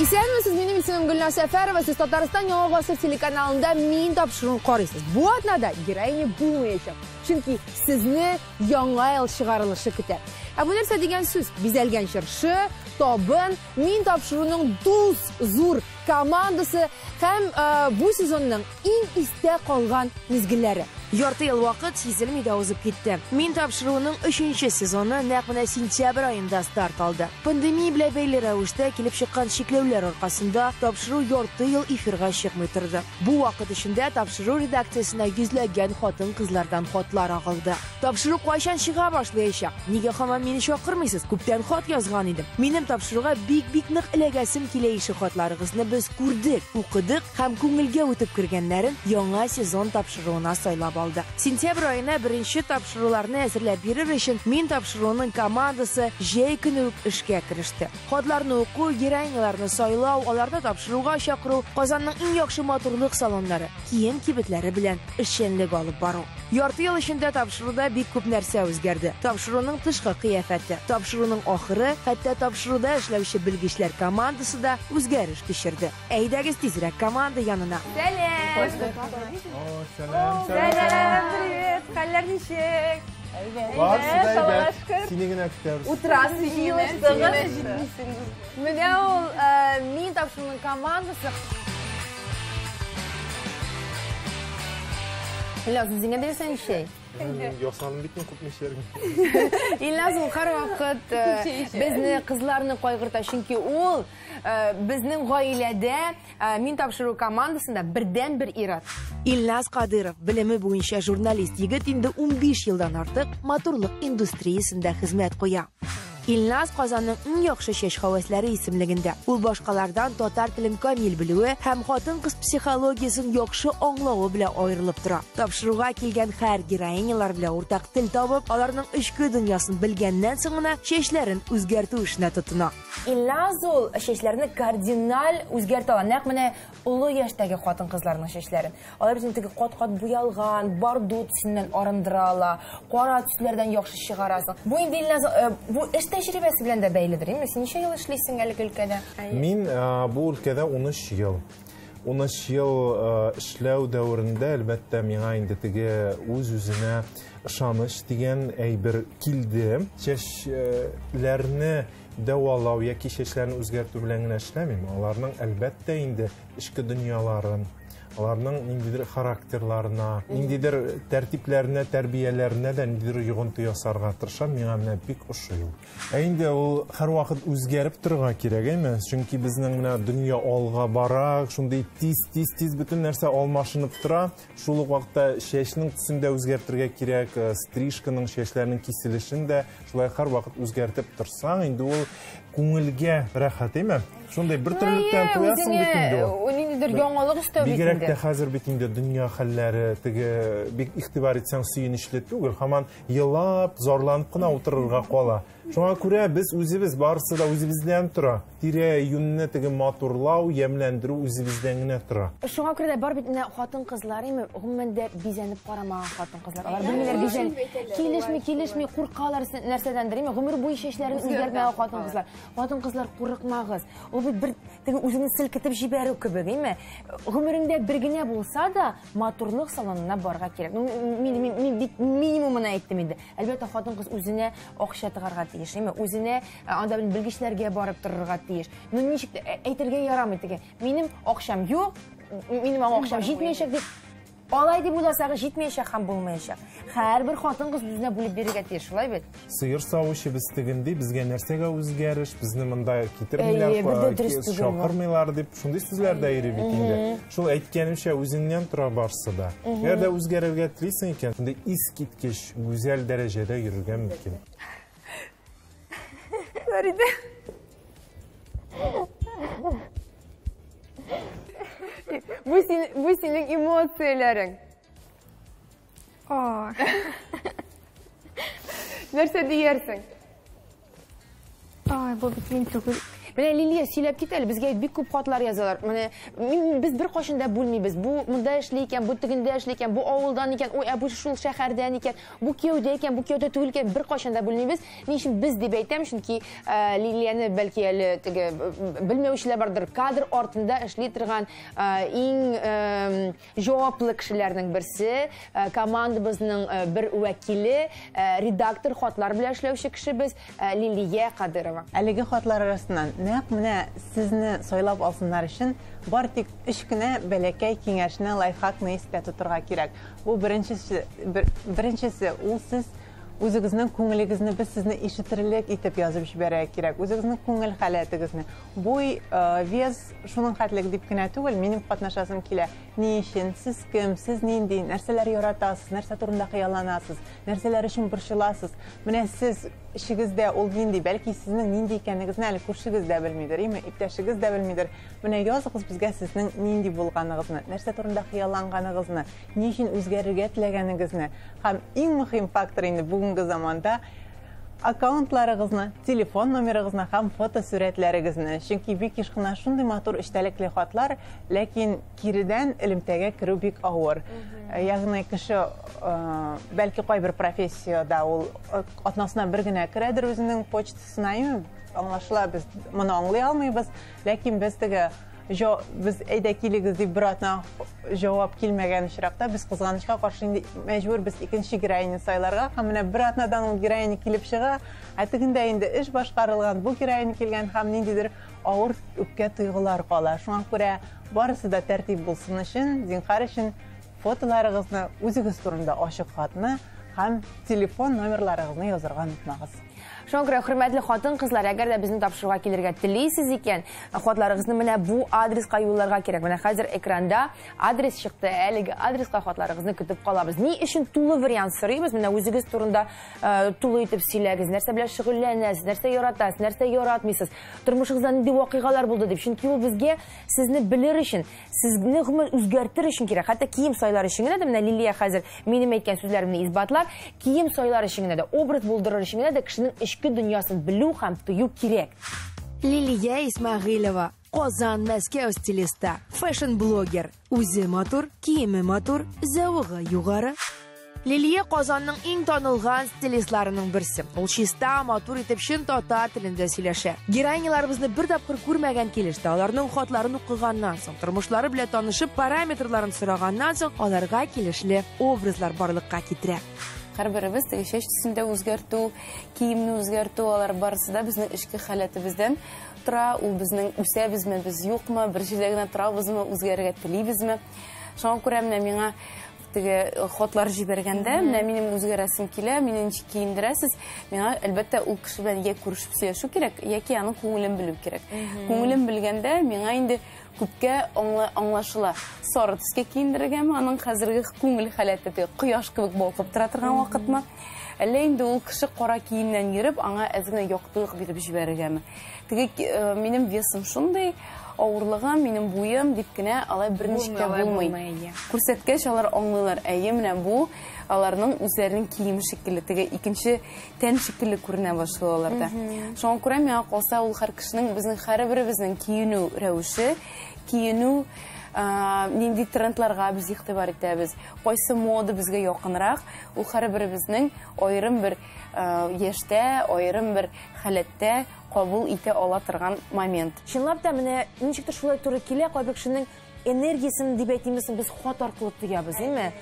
Исәнмесез, минем исемем Гөлназ Сәфәрова. Сез Татарстан Яңа гасыр телеканалында мин тапшыруын карыйсыз. Бу атнада героиня булмаячак. Чөнки сезне Яңа ел чыгарылышы көтә. Ә бу нәрсә дигән сүз? Бизәлгән чыршы, табын, мин тапшыруның дус зур командасы һәм бу сезонның иң истә калган мизгелләре. Ярты ел вакыт сизелми дә узып китте. Мин тапшыруының өченче сезоны нәкъ менә сентябрь аенда старт алды. Пандемия белән бәйле рәвештә килеп чыккан чикләүләр аркасында тапшыру ярты ел эфирга чыкмый торды. Бу вакыт эчендә тапшыру редакциясенә йөзләгән хатын-кызлардан хатлар агылды. Тапшыру кайчан чыга башлаячак? Нигә һаман мине чакырмыйсыз? Күптән хат язган идем. Минем тапшыруга бик-бик нык эләгәсем килә ише хатларыгызны без күрдек, укыдык һәм күңелгә үтеп кергәннәрен яңа сезон тапшыруына сайлап алдык. Сентябрь аена беренче тапшыруларны әзерләп бирер өчен мин тапшыруының командасы җәй көне үк эшкә кереште. Хатларны уку, героиняларны сайлау, аларны тапшыруга чакыру, Казанның иң яхшы матурлык салоннары, кием кибетләре белән эшчәнлек алып бару. Ярты ел эчендә тапшыруда бик күп нәрсә үзгәрде. Тапшыруның тышкы кыяфәте, тапшыруның ахыры, хәтта тапшыруда эшләүче белгечләр командасы да үзгәреш кичерде. Әйдәгез тизрәк команда янына. Сәлам! Сәлам, Сәлам, привет! Хәлләр ничек? Барысы да әйбәт. Сине генә көтәбез. Утырасыз, җыелыштыгыз. Менә ул мин тапшыруның командасы. Илназ, үзеңә бирсәң чәй. Ясадым бит мин күпме эшләргә. Илназ ул һәрвакыт безне, кызларны кайгырта, чөнки ул безнең гаиләдә мин тапшыру командасында бердәнбер ир-ат. Илназ Кадыров белеме буенча журналист егет инде 15 елдан артык матурлык индустриясендә хезмәт куя. Илназ Казанның иң яхшы чәч һәвәсләре исемлегендә. Ул башкалардан татар телен камил белүе һәм хатын-кыз психологиясен яхшы аңлавы белән аерылып тора. Тапшыруга килгән һәр героинялар белән уртак тел табып, аларның эчке дөньясын белгәннән соң гына чәчләрен үзгәртү эшенә тотына. Илназ ул чәчләрне кардиналь үзгәртә ала. Нәкъ менә олы яшьтәге хатын-кызларның чәчләрен. Алар бит теге кат-кат буялган, бордо төсеннән арындыра ала, кара төсләрдән яхшы чыгарасың. Бу инде Илназ, бу эш тәҗрибәсе белән дә бәйледер, әйеме? Син ничә ел эшлисең әлеге өлкәдә? Мин бу өлкәдә 13 ел. 13 ел эшләү дәверендә, әлбәттә, миңа инде теге үз-үзенә ышаныч дигән әйбер килде. Чәчләрне дәвалау яки чәчләрне үзгәртү белән генә эшләмим. Аларның әлбәттә инде эчке дөньяларын, аларның ниндидер характерларына, ниндидер тәртипләренә, тәрбияләренә дә ниндидер йогынты ясарга тырышам. Миңа менә бик ошый ул. Ә инде ул һәрвакыт үзгәреп торырга кирәк, әйме? Чөнки безнең менә дөнья алга бара, шундый тиз-тиз-тиз бөтен нәрсә алмашынып тора. Шул ук вакытта чәчнең төсен дә үзгәртергә кирәк, стрижканың, чәчләрнең киселешен дә шулай һәрвакыт үзгәртеп торсаң, инде ул күңелгә рәхәт, әйме? Шундай бер төрлелектән туясың бит инде ул. Ул ниндидер яңалык өстәү бит Бигрәк инде. тә хәзер бит инде дөнья хәлләре теге бик игътибар итсәң сөенечле түгел, һаман елап, зарланып кына утырырга кала. Шуңа күрә без үзебез барысы да үзебездән тора. Тирә-юньне теге матурлау, ямьләндерү үзебездән генә тора. Шуңа күрә дә бар бит менә хатын-кызлар, әйме, гомумән дә бизәнеп карамаган хатын-кызлар. Алар белмиләр бизән. Килешми, килешми, куркалар нәрсәдәндер, әйме, гомер буе чәчләрен үзгәртмәгән хатын-кызлар. Хатын-кызлар, курыкмагыз. Ул бит бер теге үзеңне селкетеп җибәрү кебек, әйме? Гомереңдә бер генә булса да матурлык салонына барырга кирәк. Ну, мин бик минимумын әйттем инде. Әлбәттә, хатын-кыз үзенә акча тыгарга тиеш, әйме? Үзенә анда белгечләргә барып торырга тиеш. Ну, ничек әйтергә ярамый теге. Минем акчам юк, минем аңа акчам җитмәячәк дип. Алай дип уйласагыз, җитмәячәк һәм булмаячак. Һәрбер хатын-кыз үзенә бүлеп бирергә тиеш, шулай бит? Сыер савучы без тегенди, безгә нәрсәгә үзгәреш, безне монда китермиләр, Әйе, бер дә дөрес түгел бу. чакырмыйлар дип, шундый сүзләр дә йөри бит инде. Шул әйткәнемчә, үзеңнән тора барсы да. Әгәр дә үзгәрергә телисең икән, шундый искиткеч гүзәл дәрәҗәдә йөрергә мөмкин. Фәридә. Бу синең эмоцияләрең. Нәрсә диярсең? Ай, бу бит мин түгел. Менә Лилия сөйләп кит әле, безгә бик күп хатлар язалар. Менә без бер кашын да бүлмибез. Бу монда эшли икән, бу тегендә эшли икән, бу авылдан икән, ой, ә бу шул шәһәрдән икән, бу кияүдә икән, бу кияүдә түгел икән, бер кашын да бүлмибез. Ни өчен без дип әйтәм, чөнки Лилияне бәлки әле теге белмәүчеләр бардыр. Кадр артында эшли торган иң җаваплы кешеләрнең берсе, командабызның бер вәкиле, редактор, хатлар белән эшләүче кешебез Лилия Кадырова. Әлеге хатлар арасыннан нәкъ менә сезне сайлап алсыннар өчен бар тик өч кенә бәләкәй киңәшне, лайфхакны истә тотырга кирәк. Бу беренчесе, ул сез үзегезнең күңелегезне без сезне ишетерлек итеп язып җибәрергә кирәк. Үзегезнең күңел халәтегезне. Буй, вес шуның хәтлек дип кенә түгел, минем катнашасым килә. Ни өчен, сез кем, сез нинди, нәрсәләр яратасыз, нәрсә турында хыялланасыз, нәрсәләр өчен борчыласыз. Менә сез эшегездә ул нинди, бәлки сезнең нинди икәнегезне әле күршегез дә белмидер, име, иптәшегез дә белмидер. Менә языгыз безгә сезнең нинди булганыгызны, нәрсә турында хыялланганыгызны, ни өчен үзгәрергә теләгәнегезне. Һәм иң мөһим фактор инде бүгенге заманда аккаунтларыгызны, телефон номерыгызны һәм фотосурәтләрегезне. Чөнки бик еш кына шундый матур эчтәлекле хатлар, ләкин киредән элемтәгә керү бик авыр. Ягъни кеше бәлки кайбер профессияда ул атнасына бер генә керәдер үзенең почтасына, аңлашыла, без моны аңлый алмыйбыз, ләкин без теге без әйдә килегез дип бер атна җавап килмәгән очракта без кызганычка каршы инде мәҗбүр без икенче героиня сайларга, һәм менә бер атнадан ул героиня килеп чыга, ә тегендә инде эш башкарылган, бу героиня килгән һәм ниндидер авыр үпкә тойгылар кала. Шуңа күрә барысы да тәртип булсын өчен, зинһар өчен фотоларыгызны, үзегез турында ачык хатны һәм телефон номерларыгызны язырга онытмагыз. Шуңа күрә, хөрмәтле хатын-кызлар, әгәр дә безнең тапшыруга килергә телисез икән, хатларыгызны менә бу адреска юлларга кирәк. Менә хәзер экранда адрес чыкты. Әлеге адреска хатларыгызны көтеп калабыз. Ни өчен тулы вариант сорыйбыз? Менә үзегез турында тулы итеп сөйләгез. Нәрсә белән шөгыльләнәсез, нәрсә яратасыз, нәрсә яратмыйсыз, тормышыгызда нинди вакыйгалар булды дип. Чөнки ул безгә сезне белер өчен, сезне гомер үзгәртер өчен кирәк. Хәтта кием сайлар өчен генә дә, менә Лилия хәзер минем әйткән сүзләремне исбатлар, кием сайлар өчен генә дә, образ булдырыр өчен генә дә кешенең эчке дөньясын белү һәм тою кирәк. Лилия Исмәгыйлева, Казан, Мәскәү стилисты, фэшн-блогер. Үзе матур, киеме матур, зәвыгы югары. Лилия Казанның иң танылган стилистларының берсе. Ул чиста, матур итеп чын татар телендә сөйләшә. Героиняларыбызны бер тапкыр күрмәгән килештә, аларның хатларын укыганнан соң, тормышлары белән танышып, параметрларын сораганнан соң, аларга килешле образлар барлыкка китерә. Һәрберебез теге чәч төсен дә үзгәртү, киемне үзгәртү, алар барысы да безнең эчке халәтебездән тора. Ул безнең үсәбезме, без юкмы, бер җирдә генә торабызмы, үзгәрергә телибезме. Шуңа күрә менә миңа теге хатлар җибәргәндә, менә минем үзгәрәсем килә, мине ничек киендерәсез, миңа әлбәттә ул кеше белән я күрешеп сөйләшү кирәк, яки аның күңелен белү кирәк. Күңелен белгәндә миңа инде күпкә аңлашыла. Сары төскә киендергәнме, аның хәзерге күңел халәте теге кояш кебек балкып тора торган вакытмы? Әллә инде ул кеше кара киемнән йөреп, аңа әз генә яктылык биреп җибәрергәме? Теге минем весым шундый, авырлыгым, минем буем дип кенә алай берничек тә булмый. Күрсәткәч алар аңлыйлар. Әйе, менә бу аларның үзләренең киеме шикелле, теге икенче тән шикелле күренә башлый аларда. Шуңа күрә миңа калса, ул һәр кешенең, безнең һәрберебезнең киенү рәвеше, киенү, нинди трендларга без игътибар итәбез, кайсы мода безгә якынрак, ул һәрберебезнең аерым бер яшьтә, аерым бер халәттә кабул итә ала торган момент. Чынлап та менә ничектер шулай туры килә, кайбер кешенең энергиясен дип әйтимме, без хат аркылы тоябыз, әйме?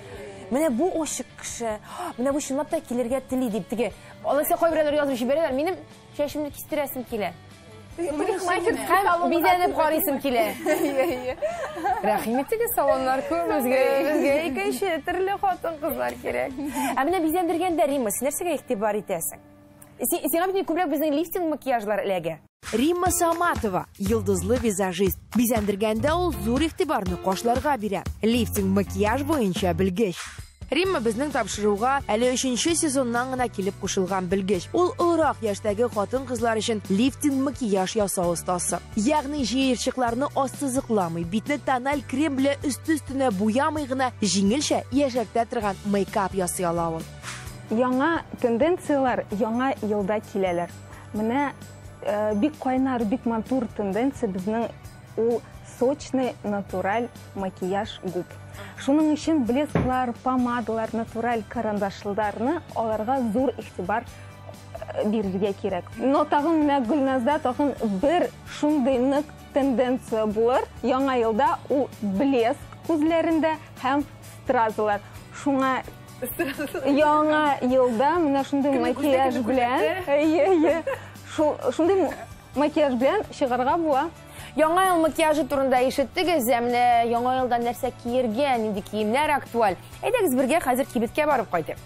Менә бу ачык кеше, менә бу чынлап та килергә тели дип теге. Алайса кайберәүләр язып җибәрәләр, минем чәчемне кистерәсем килә. Һәм бизәнеп карыйсым килә. Рәхим итегез, салоннар күп, безгә икенче төрле хатын-кызлар кирәк. Ә менә бизәндергәндә, Римма, син нәрсәгә игътибар итәсең? Сиңа бит күбрәк безнең лифтинг макияжлар эләгә. Римма Саматова, йолдызлы визажист. Бизәндергәндә ул зур игътибарны кашларга бирә. Лифтинг макияж буенча белгеч. Римма безнең тапшыруга әле 3нче сезоннан гына килеп кушылган белгеч. Ул олырак яшьтәге хатын-кызлар өчен лифтинг макияж ясау остасы. Ягъни җыерчыкларны ассызыкламый, битне тональ крем белән өсте-өстенә буямый гына җиңелчә яшәртә торган мейкап ясый ала ул. Яңа тенденцияләр яңа елда киләләр. Менә Бик кайнар, бик матур тенденция безнең ул сочный натураль макияж губ. Шуның өчен блесклар, помадалар, натураль карандашларны аларга зур игътибар бирергә кирәк. Но тагын менә Гөлназда тагын бер шундый нык тенденция булыр. Яңа елда ул блеск күзләрендә һәм стразалар. Шуңа яңа елда менә шундый макияж белән, әйе, шундый макияж белән чыгарга була. Яңа ел макияжы турында ишеттегез, ә менә яңа елда нәрсә киергә, нинди киемнәр актуаль. Әйдәгез бергә хәзер кибеткә барып кайтыйк.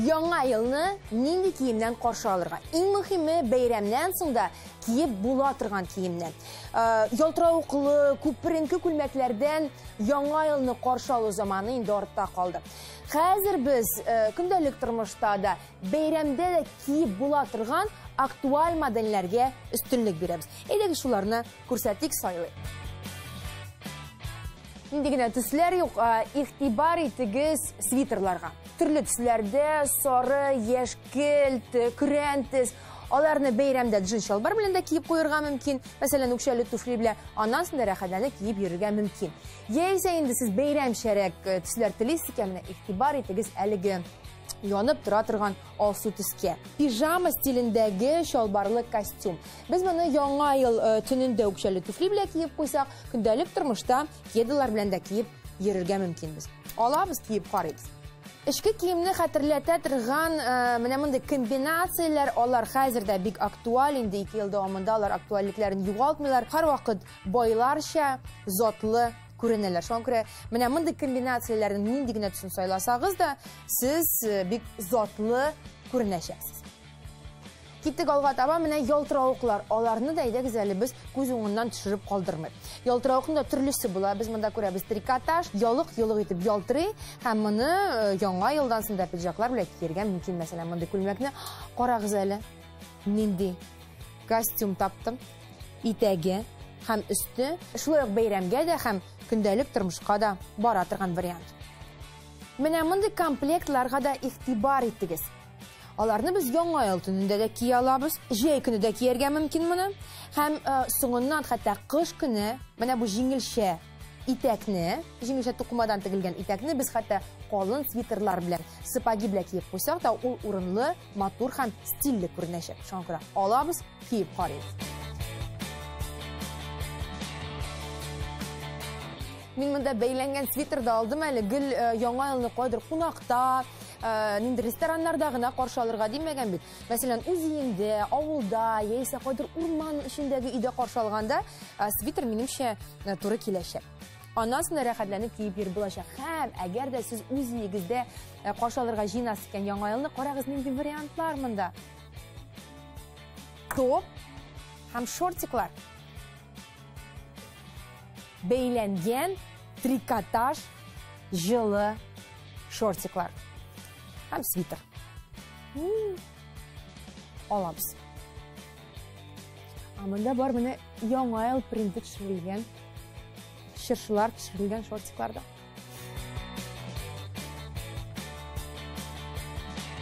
Яңа елны нинди киемнән каршы алырга? Иң мөһиме бәйрәмнән соң да киеп була торган киемнән. Ялтыравыклы, күперенке күлмәкләрдән яңа елны каршы алу заманы инде артта калды. Хәзер без көндәлек тормышта да, бәйрәмдә дә киеп була торган актуаль модельләргә өстенлек бирәбез. Әйдәгез шуларны күрсәтик, сайлыйк. Нинди генә төсләр юк, игътибар итегез свитерларга. Төрле төсләрдә сары, яшькелт, көрән төс. Аларны бәйрәмдә джинс чалбар белән дә киеп куярга мөмкин. Мәсәлән, үкчәле туфли белән, аннан соң да рәхәтләнеп киеп йөрергә мөмкин. Яисә инде сез бәйрәмчәрәк төсләр телисез икән, менә игътибар итегез әлеге янып тора торган алсу төскә. Пижама стилендәге чалбарлы костюм. Без моны яңа ел төнендә үкчәле туфли белән киеп куйсак, көндәлек тормышта кедалар белән дә киеп йөрергә мөмкинбез. Алабыз, киеп карыйбыз. Эчке киемне хәтерләтә торган менә мондый комбинацияләр, алар хәзер дә бик актуаль, инде 2 ел дәвамында алар актуальлекләрен югалтмыйлар. Һәрвакыт байларча затлы күренәләр. Шуңа күрә менә мондый комбинацияләрнең нинди генә төсен сайласагыз да, сез бик затлы күренәчәксез. Киттек алга таба, менә ялтыравыклар, аларны да әйдәгез әле без күз уңыннан төшереп калдырмыйк. Ялтыравыкның да төрлесе була. Без монда күрәбез трикотаж, ялык-йолык итеп ялтырый һәм моны яңа елдан соң да пиджаклар белән киергә мөмкин. Мәсәлән, мондый күлмәкне карагыз әле. Нинди костюм таптым. Итәге һәм өсте шулай ук бәйрәмгә дә һәм көндәлек тормышка да бара торган вариант. Менә мондый комплектларга да игътибар итегез. Аларны без яңа ел төнендә дә кия алабыз, җәй көне дә кияргә мөмкин моны. Һәм соңыннан хәтта кыш көне менә бу җиңелчә итәкне, җиңелчә тукымадан тегелгән итәкне без хәтта калын свитерлар белән, сапоги белән киеп куйсак та, ул урынлы, матур һәм стильле күренәчәк. Шуңа күрә алабыз, киеп карыйбыз. Мин монда бәйләнгән свитер да алдым әле. Гел яңа елны кайдыр кунакта, нинди рестораннарда гына каршы алырга димәгән бит. Мәсәлән, үз өеңдә, авылда, яисә кайдыр урман эчендәге өйдә каршы алганда свитер минемчә туры киләчәк. Аннан соң рәхәтләнеп киеп йөреп булачак. Һәм әгәр дә сез үз өегездә каршы алырга җыенасыз икән яңа елны, карагыз нинди вариантлар монда. Топ һәм шортиклар. Бәйләнгән трикотаж җылы шортиклар һәм свитер. Алабыз. Ә монда бар менә яңа ел принты төшерелгән, чыршылар төшерелгән шортиклар да.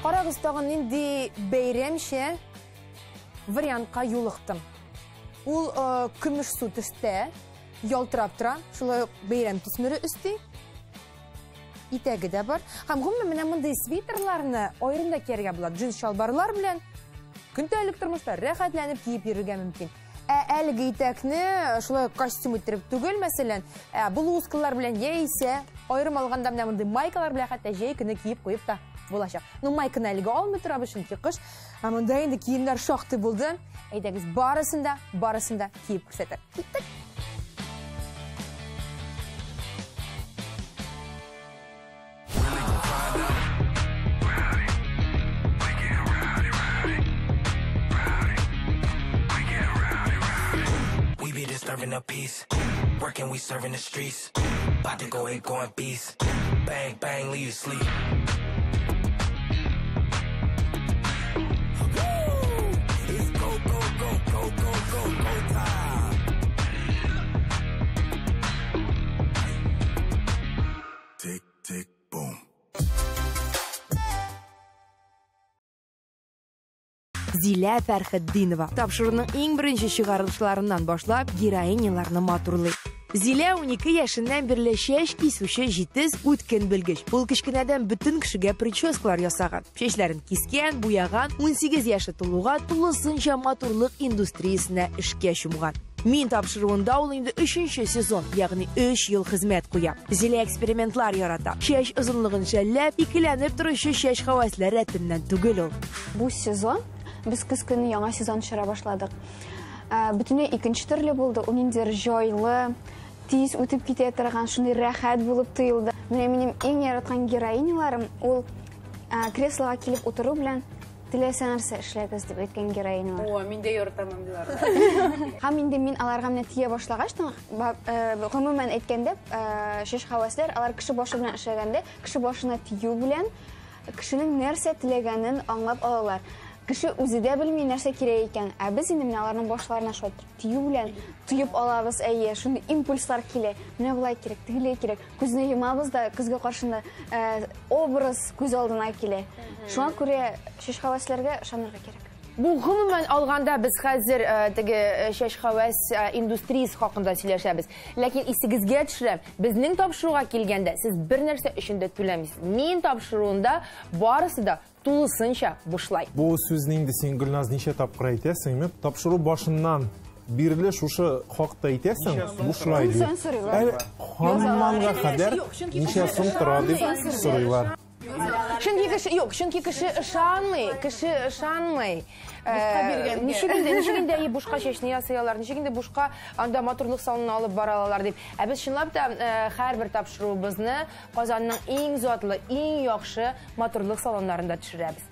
Карагыз тагын нинди бәйрәмчә вариантка юлыктым. Ул көмеш су төстә ялтырап тора, шулай ук бәйрәм төсмере өсти. Итәге дә бар. Һәм гомумән менә мондый свитерларны аерым да кияргә була. Джинс чалбарлар белән көндәлек тормышта рәхәтләнеп киеп йөрергә мөмкин. Ә әлеге итәкне шулай ук костюм иттереп түгел, мәсәлән, блузкалар белән яисә аерым алганда менә мондый майкалар белән хәтта җәй көне киеп куеп та булачак. Ну, майканы әлегә алмый торабыз, чөнки кыш. Ә монда инде киемнәр шактый булды. Әйдәгез, барысын да киеп күрсәтәм. Киттек. Serving a piece, working we serving the streets. About to go ahead, going beast. Bang bang, leave you sleep. Woo! It's go go go go go go go time. Зилә Фәрхетдинова. Тапшыруның иң беренче чыгарылышларыннан башлап героиняларны матурлый. Зилә 12 яшеннән бирле чәч кисүче җитез, үткен белгеч. Ул кечкенәдән бөтен кешегә прическалар ясаган. Чәчләрен кискән, буяган, 18 яше тулуга тулысынча матурлык индустриясенә эшкә чумган. Мин тапшыруында ул инде 3нче сезон, ягъни 3 ел хезмәт куя. Зилә экспериментлар ярата. Чәч озынлыгын шәлләп, икеләнеп торучы чәч һәвәсләр рәтеннән түгел ул. Бу сезон без көз көне яңа сезон төшерә башладык. Бөтенләй икенче төрле булды. Ул ниндидер җайлы, тиз үтеп китә торган, шундый рәхәт булып тоелды. Менә минем иң яраткан героиняларым ул креслога килеп утыру белән теләсә нәрсә эшләгез дип әйткән героинялар. О, мин дә яратам андыйларны. Һәм инде мин аларга менә тия башлагач, гомумән әйткәндә, чәч һәвәсләр, алар кеше башы белән эшләгәндә, кеше башына тию белән кешенең нәрсә теләгәнен аңлап алалар. Кеше үзе дә белми нәрсә кирәк икән. Ә без инде менә аларның башларына шулай тию белән тоеп алабыз, әйе, шундый импульслар килә. Менә болай кирәк, тегеләй кирәк. Күзне йомабыз да, күзгә каршында образ күз алдына килә. Шуңа күрә чәч һәвәсләргә ышанырга кирәк. Бу гомумән алганда без хәзер теге чәч һәвәс индустриясе хакында сөйләшәбез. Ләкин исегезгә төшерәм, безнең тапшыруга килгәндә сез бер нәрсә өчен дә түләмисез. Мин тапшыруында барысы да тулысынча бушлай. Бу сүзне инде син, Гөлназ, ничә тапкыр әйтәсең? Тапшыру башыннан бирле шушы хакта әйтәсең, бушлай дип. Әле һаманга кадәр ничә сум тора дип сорыйлар. Чөнки кеше, юк, чөнки кеше ышанмый, кеше ышанмый. Ничек инде бушка чәчне ясыйлар, ничек инде бушка анда матурлык салонына алып бара алалар дип. Ә без чынлап та һәрбер тапшыруыбызны Казанның иң затлы, иң яхшы матурлык салоннарында төшерәбез.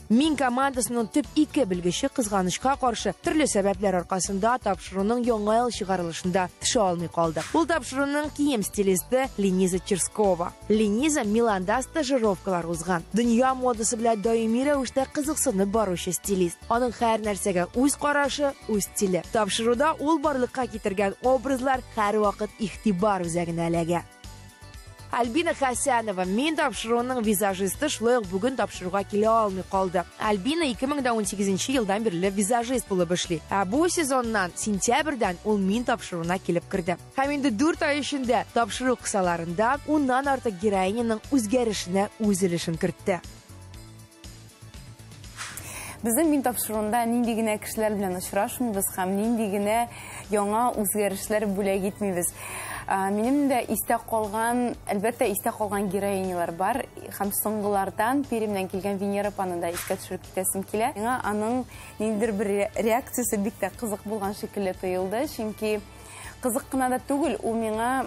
Мин командасының төп 2 белгече кызганычка каршы төрле сәбәпләр аркасында тапшыруның яңа ел чыгарылышында төшә алмый калды. Ул тапшыруның кием стилисты Лениза Черскова. Лениза Миланда стажировкалар узган. Дөнья модасы белән даими рәвештә кызыксынып баручы стилист. Аның һәр нәрсәгә үз карашы, үз стиле. Тапшыруда ул барлыкка китергән образлар һәрвакыт игътибар үзәгенә эләгә. Альбина Хасянова мин тапшыруының визажисты шулай ук бүген тапшыруга килә алмый калды. Альбина 2018 елдан бирле визажист булып эшли. Ә бу сезоннан, сентябрьдән ул мин тапшыруына килеп керде. Һәм инде 4 ай эчендә тапшыру кысаларында уннан артык героиняның үзгәрешенә үз өлешен кертте. Безнең мин тапшыруында нинди генә кешеләр белән очрашмыйбыз һәм нинди генә яңа үзгәрешләр бүләк итмибез. Минем дә истә калган, әлбәттә, истә калган героинялар бар һәм соңгылардан Пермьнән килгән Венера апаны да искә төшереп китәсем килә. Миңа аның ниндидер бер реакциясе бик тә кызык булган шикелле тоелды, чөнки кызык кына да түгел, ул миңа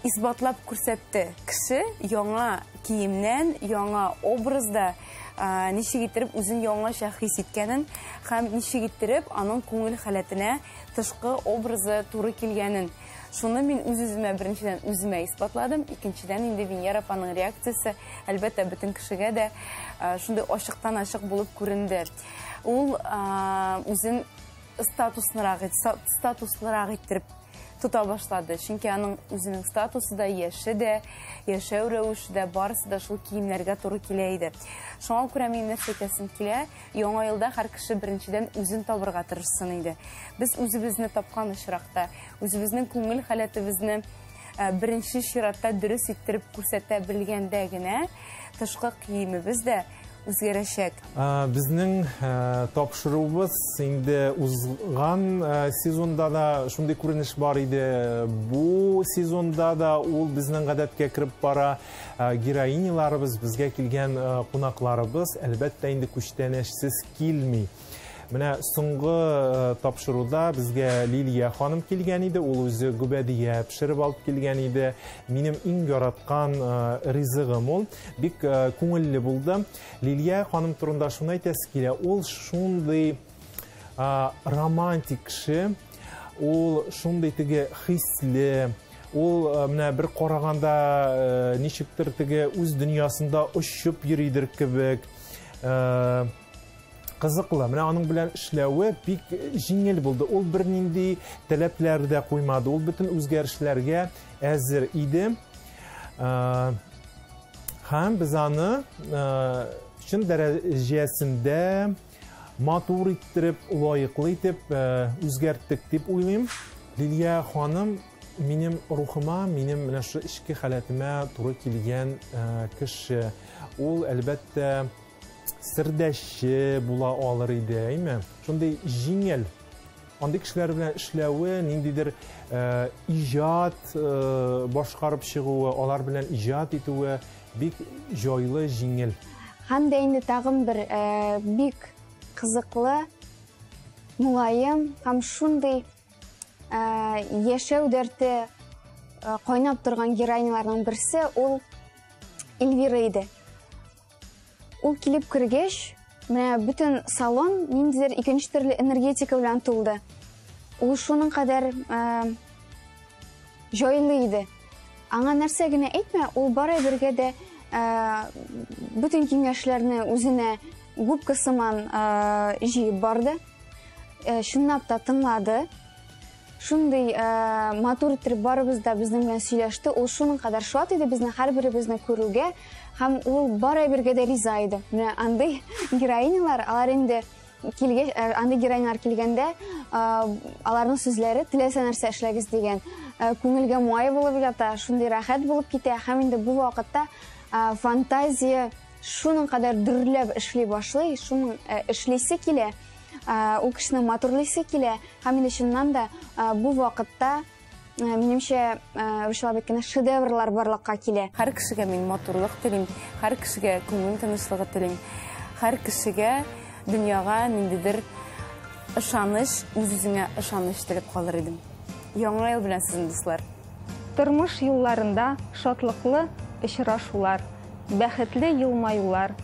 исбатлап күрсәтте. Кеше яңа киемнән, яңа образда ничек иттереп үзен яңача хис иткәнен һәм ничек иттереп аның күңел халәтенә тышкы образы туры килгәнен. Шуны мин үз-үземә беренчедән үземә исбатладым, икенчедән инде Венера апаның реакциясе әлбәттә бөтен кешегә дә шундый ачыктан-ачык булып күренде. Ул үзен статуслырак иттереп тота башлады. Чөнки аның үзенең статусы да, яше дә, яшәү рәвеше дә, барысы да шул киемнәргә туры килә иде. Шуңа күрә мин нәрсә әйтәсем килә, яңа елда һәр кеше беренчедән үзен табырга тырышсын иде. Без үзебезне тапкан очракта, үзебезнең күңел халәтебезне беренче чиратта дөрес иттереп күрсәтә белгәндә генә тышкы киемебез дә үзгәрәчәк. Безнең тапшыруыбыз инде узган сезонда да шундый күренеш бар иде. Бу сезонда да ул безнең гадәткә кереп бара. Героиняларыбыз, безгә килгән кунакларыбыз әлбәттә инде күчтәнәчсез килми. Менә соңгы тапшыруда безгә Лилия ханым килгән иде. Ул үзе гөбәдия пешереп алып килгән иде. Минем иң яраткан ризыгым ул. Бик күңелле булды. Лилия ханым турында шуны әйтәсе килә. Ул шундый романтик кеше, ул шундый теге хисле, ул менә бер караганда ничектер теге үз дөньясында очып йөридер кебек. Кызыклы. Менә аның белән эшләве бик җиңел булды. Ул бернинди таләпләр дә куймады. Ул бөтен үзгәрешләргә әзер иде. Һәм без аны чын дәрәҗәсендә матур иттереп, лаеклы итеп үзгәрттек дип уйлыйм. Лилия ханым минем рухыма, минем менә шушы эчке халәтемә туры килгән кеше. Ул, әлбәттә, сердәшче була алыр иде, әйме? Шундый җиңел. Андый кешеләр белән эшләве, ниндидер иҗат башкарып чыгуы, алар белән иҗат итүе бик җайлы, җиңел. Һәм дә инде тагын бер бик кызыклы, мулаем һәм шундый яшәү дәрте кайнап торган героиняларның берсе ул Эльвира иде. Ул килеп кергәч, менә бөтен салон ниндидер икенче төрле энергетика белән тулды. Ул шуның кадәр җайлы иде. Аңа нәрсә генә әйтмә, ул бары бергә дә бөтен киңәшләрне үзенә губка сыман җыеп барды. Чынлап та тыңлады. Шундый матур итеп барыбыз да безнең белән сөйләште. Ул шуның кадәр шат иде безне һәрберебезне күрүгә, һәм ул бары бергә дә риза иде. Менә андый героинялар, алар инде килгәч, андый героинялар килгәндә, аларның сүзләре теләсә нәрсә эшләгез дигән, күңелгә май булып ята, шундый рәхәт булып китә, һәм инде бу вакытта фантазия шуның кадәр дөрләп эшли башлый, шуның эшлисе килә. Ул кешене матурлыйсы килә, һәм инде чыннан да бу вакытта, минемчә, русчалап әйткәндә, шедеврлар барлыкка килә. Һәр кешегә мин матурлык телим, һәр кешегә күңел тынычлыгы телим, һәр кешегә дөньяга ниндидер ышаныч, үз-үзеңә ышаныч теләп калыр идем. Яңа ел белән сезне, дуслар! Тормыш юлларында шатлыклы очрашулар, бәхетле елмаюлар,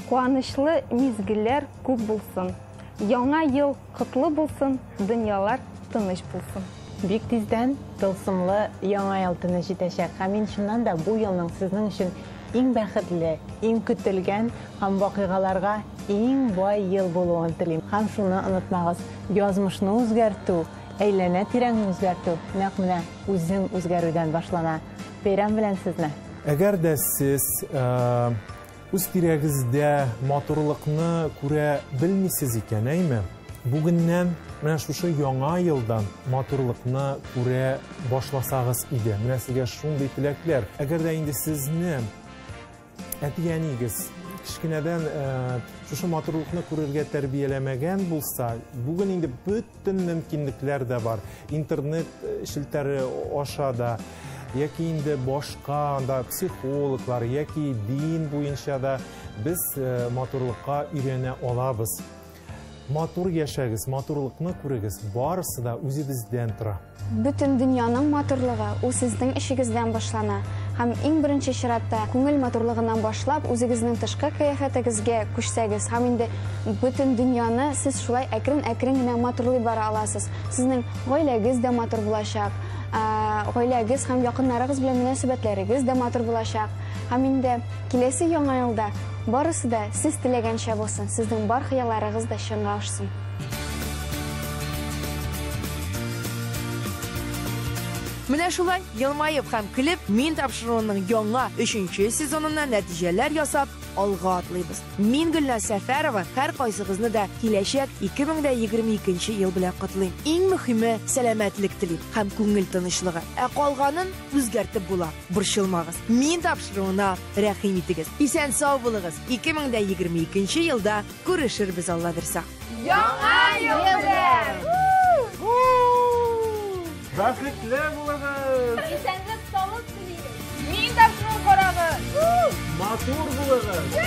куанычлы мизгелләр күп булсын. Яңа ел котлы булсын, дөньялар тыныч булсын. Бик тиздән тылсымлы яңа ел төне җитәчәк. Һәм мин чыннан да бу елның сезнең өчен иң бәхетле, иң көтелгән һәм вакыйгаларга иң бай ел булуын телим. Һәм шуны онытмагыз, язмышны үзгәртү, әйләнә тирәңне үзгәртү нәкъ менә үзең үзгәрүдән башлана. Бәйрәм белән сезне! Әгәр дә сез үз тирәгездә матурлыкны күрә белмисез икән, әйме? Бүгеннән менә шушы яңа елдан матурлыкны күрә башласагыз иде. Менә сезгә шундый теләкләр. Әгәр дә инде сезне әти-әнигез кечкенәдән шушы матурлыкны күрергә тәрбияләмәгән булса, бүген инде бөтен мөмкинлекләр дә бар. Интернет челтәре аша да, яки инде башка анда психологлар, яки дин буенча да без матурлыкка өйрәнә алабыз. Матур яшәгез, матурлыкны күрегез, барысы да үзебездән тора. Бөтен дөньяның матурлыгы ул сезнең эшегездән башлана. Һәм иң беренче чиратта күңел матурлыгыннан башлап, үзегезнең тышкы кыяфәтегезгә күчсәгез, һәм инде бөтен дөньяны сез шулай әкрен-әкрен генә матурлый бара аласыз. Сезнең гаиләгез дә матур булачак, гаиләгез һәм якыннарыгыз белән мөнәсәбәтләрегез дә матур булачак. Һәм инде киләсе яңа елда барысы да сез теләгәнчә булсын, сезнең бар хыялларыгыз да чынга ашсын. Менә шулай елмаеп һәм көлеп, мин тапшыруының яңа 3-нче сезонына нәтиҗәләр ясап алга атлыйбыз. Мин Гөлназ Сәфәрова һәр кайсыгызны да киләчәк 2022 ел белән котлыйм. Иң мөһиме сәламәтлек телим һәм күңел тынычлыгы. Ә калганын үзгәртеп була. Борчылмагыз. Мин тапшыруына рәхим итегез. Исән сау булыгыз. 2022 елда күрешербез, Алла бирсә. Яңа ел белән! Бәхетле булыгыз! Исәнлек, саулык телибез. Мин тапшыруын карагыз. Матур булыгыз!